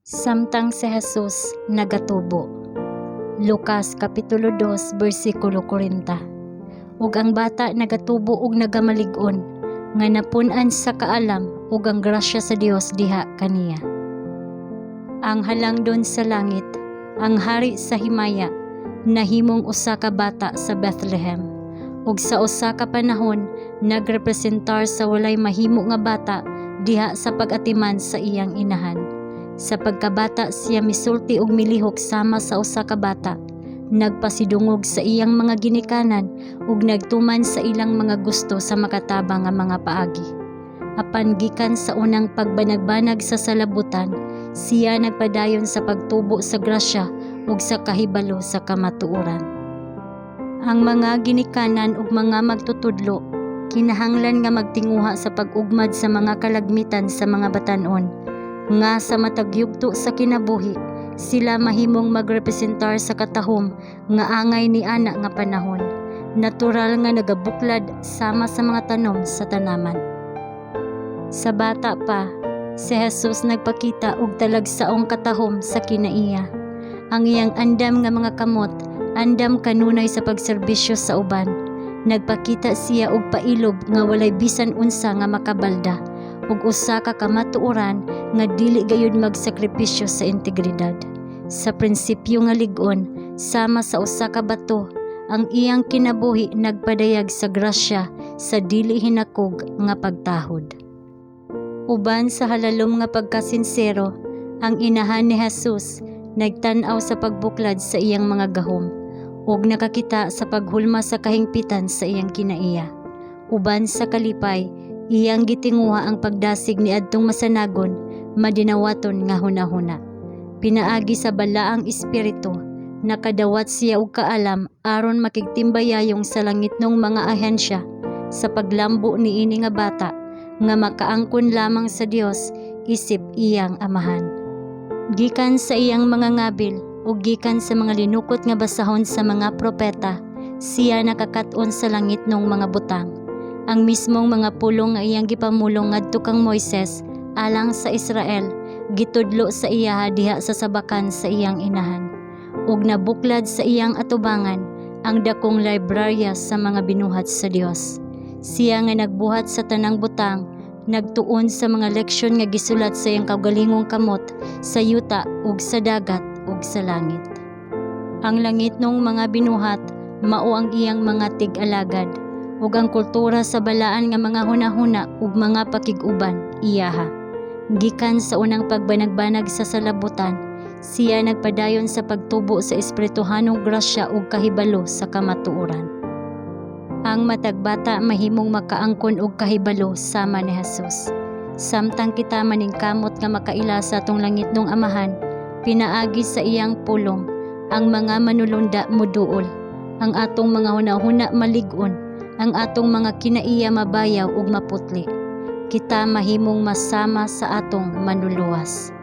Samtang si Jesus nagatubo. Lucas kapitulo 2 bersikulo 40. Ug ang bata nagatubo ug nagamalig-on nga napun-an sa kaalam ug ang grasya sa Dios diha kaniya. Ang halangdon sa langit, ang hari sa himaya, nahimong usa ka bata sa Bethlehem. Ug sa usa ka panahon nagrepresentar sa walay mahimo nga bata diha sa pag-atiman sa iyang inahan. Sa pagkabata siya misulti og milihok sama sa usa ka bata. Nagpasidungog sa iyang mga ginikanan ug nagtuman sa ilang mga gusto sa makatabang nga mga paagi. Apan gikan sa unang pagbanagbanag sa salabutan, siya nagpadayon sa pagtubo sa grasya ug sa kahibalo sa kamatuoran. Ang mga ginikanan ug mga magtutudlo kinahanglan nga magtinguha sa pag-ugmad sa mga kalagmitan sa mga batan-on nga sa matag yugto sa kinabuhi sila mahimong magrepresentar sa katahom nga angay ni ana nga panahon, natural nga nagabuklad sama sa mga tanom sa tanaman. Sa bata pa, si Jesus nagpakita og talagsaong katahom sa kinaiya. Ang iyang andam nga mga kamot andam kanunay sa pagserbisyo sa uban. Nagpakita siya og pailob nga walay bisan unsa nga makabalda ug usa ka kamatuoran nga dili gayud magsakripisyo sa integridad. Sa prinsipyo nga lig-on, sama sa usa ka bato, ang iyang kinabuhi nagpadayag sa grasya sa dili hinakog nga pagtahod. Uban sa halalom nga pagkasinsero, ang inahan ni Jesus nagtan-aw sa pagbuklad sa iyang mga gahom ug nakakita sa paghulma sa kahingpitan sa iyang kinaiya. Uban sa kalipay, iyang gitinguha ang pagdasig ni adtong masanagon, madinawaton nga hunahuna. Pinaagi sa Balaang Espiritu, nakadawat siya og kaalam aron makigtimbayayong sa langitnong mga ahensya sa paglambo niini nga bata nga makaangkon lamang sa Dios isip iyang amahan. Gikan sa iyang mga ngabil ug gikan sa mga linukot nga basahon sa mga propeta, siya nakakat-on sa langitnong mga butang. Ang mismong mga pulong nga iyang gipamulong ngadto kang Moises alang sa Israel gitudlo sa iyaha diha sa sabakan sa iyang inahan. Ug nabuklad sa iyang atubangan ang dakong librarya sa mga binuhat sa Dios. Siya nga nagbuhat sa tanang butang nagtuon sa mga leksyon nga gisulat sa iyang kaugalingong kamot sa yuta ug sa dagat ug sa langit. Ang langitnong mga binuhat mao ang iyang mga tig-alagad ug ang kultura sa balaan nga mga hunahuna ug mga pakig-uban iyaha. Gikan sa unang pagbanagbanag sa salabutan, siya nagpadayon sa pagtubo sa espirituhanong grasya ug kahibalo sa kamatuoran. Ang matag bata mahimong makaangkon og kahibalo sama ni Jesus. Samtang kita maningkamot nga makaila sa atong langitnong Amahan, pinaagi sa iyang pulong, ang mga manulunda moduol, ang atong mga hunahuna malig-on, ang atong mga kinaiya mabayaw ug maputli. Kita mahimong masama sa atong Manluluwas.